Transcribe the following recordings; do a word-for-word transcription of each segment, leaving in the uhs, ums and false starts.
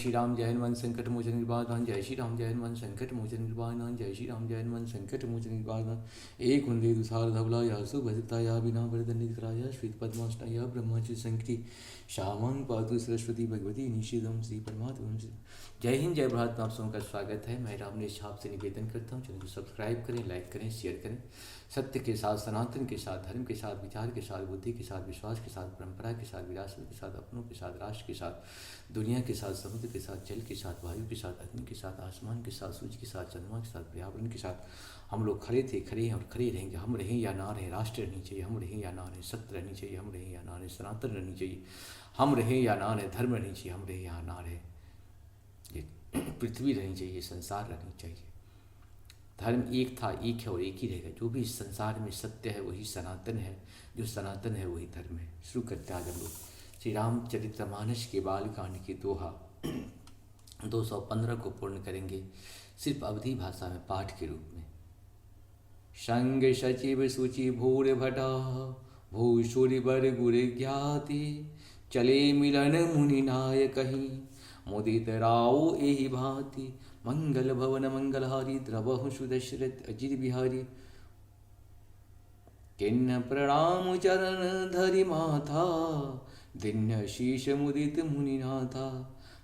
श्री राम जय हनुमान संकट मोचन कृपाधाम, जय श्री राम जय हनुमान संकट मोचन कृपाधाम, जय श्री राम जय हनुमान संकट मोचन कृपाधाम। एक कुंदे दुसार धवला या सुभद्रता या बिना वरदंड कराया श्वेत पद्मासना या ब्रह्मा जी संकटी श्यामांग पातु सरस्वती भगवती निषेधम श्री परमात्म श्री। जय हिंद, जय भारत में आप सबों का स्वागत है। मैं रामनेश आपसे निवेदन करता हूँ, चैनल को सब्सक्राइब करें, लाइक करें, शेयर करें। सत्य के साथ, सनातन के साथ, धर्म के साथ, विचार के साथ, बुद्धि के साथ, विश्वास के साथ, परंपरा के साथ, विरासत के साथ, अपनों के साथ, राष्ट्र के साथ, दुनिया के साथ, समुद्र के साथ, जल के साथ, वायु के साथ, अग्नि के साथ, आसमान के साथ, सूर्य के साथ, चंद्रमा के साथ, पर्यावरण के साथ हम लोग खड़े थे, खड़े हैं और खड़े रहेंगे। हम रहें या ना रहें, राष्ट्र रहनी चाहिए, हम रहें या ना रहें, सत्य रहनी चाहिए, हम रहें या ना रहें, सनातन रहनी चाहिए, हम रहें या ना रहें, धर्म रहनी चाहिए, हम रहें या ना रहें, ये पृथ्वी रहनी चाहिए, संसार रहनी चाहिए। धर्म एक था, एक है और एक ही रहेगा। जो भी इस संसार में सत्य है, वही सनातन है, जो सनातन है, वही धर्म है। शुरू करते हैं आज हम लोग श्री रामचरितमानस के बालकांड के दोहा। दो सौ पन्द्रह को पूर्ण करेंगे सिर्फ अवधी भाषा में पाठ के रूप में। संग सचिव सुचि भूर भटा, भूसुर बर गुर ज्ञाति, चले मिलन मुनि नाय कही, मुदित राव एहि भांति। मंगल भवन मंगलहारी, द्रवहु सुदशरथ अजिर बिहारी। किन्न प्रणाम चरण धरि माथा, दिन्न शीश मुदित मुनिनाथा।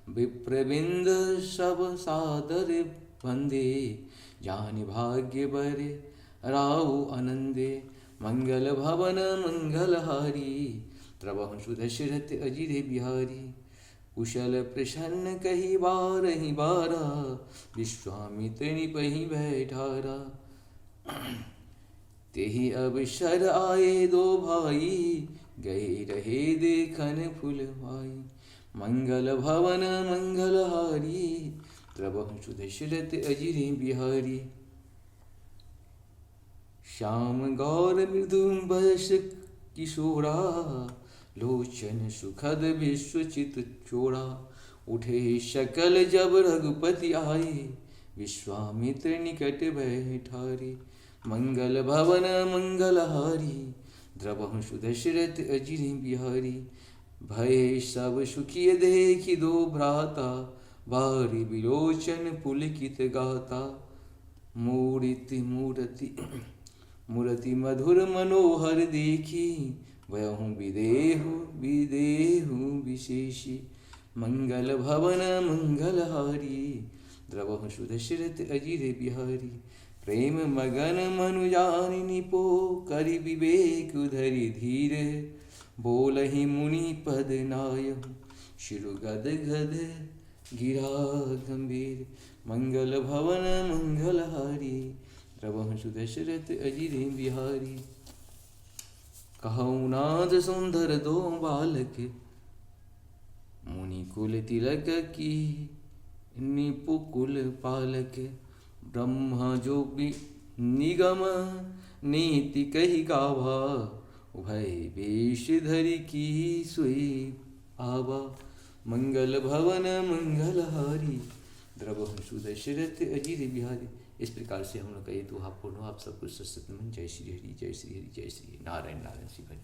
विप्रबिंद सब सादर बंदे, जानि भाग्य बर राव आनंदे। मंगल भवन मंगलहारी, द्रवहु सुदशरथ अजिर बिहारी। कुशल प्रसन्न कहि बारहि बारा, विश्वामित्र नृप ही भय ठारा। तेहि अवसर आए दो भाई, गए रहे देखन फुलवाई। मंगल भवन मंगलहारी, द्रवहु सुदशरथ अजिर बिहारी। श्याम गौर मृदु बयस किशोरा, लोचन सुखद विश्व चित चोरा। उठे सकल जब रघुपति आए, विश्वामित्र निकट भय ठारे। मंगल भवन मंगलहारी, द्रवहु सुदशरथ अजिर बिहारी। भय सब सुखिय देखि दो भ्राता, बारि विलोचन पुलकित गाता। मूर्ति मूर्ति मूर्ति मधुर मनोहर देखि, भयहु विदेहु विदेहु विशेषी। मंगल भवन मंगलहारी, द्रवहु सुदशरथ अजिर बिहारी। प्रेम मगन मनु जानि निपो, करि विवेक धरि धीर। बोलहि मुनि पद नायहु, शिरु गद गद गिरा गंभीर। मंगल भवन मंगलहारी, द्रवहु सुदशरथ अजिर बिहारी। कहउ नाद सुंदर दो बालक, मुनि कुल तिलक की निपु कुल पालक। ब्रह्मा जो बि निगम नीति कहि गावा, उभय वेश धरि की सोई आवा। मंगल भवन मंगलहारी, द्रवहु सुदशरथ अजिर बिहारी। इस प्रकार से हम लोग का ये दोहा पूर्ण हुआ। आप सबको सत सत नमन। जय श्री हरि, जय श्री हरि, जय श्री हरि। नारायण नारायण शिव हरि।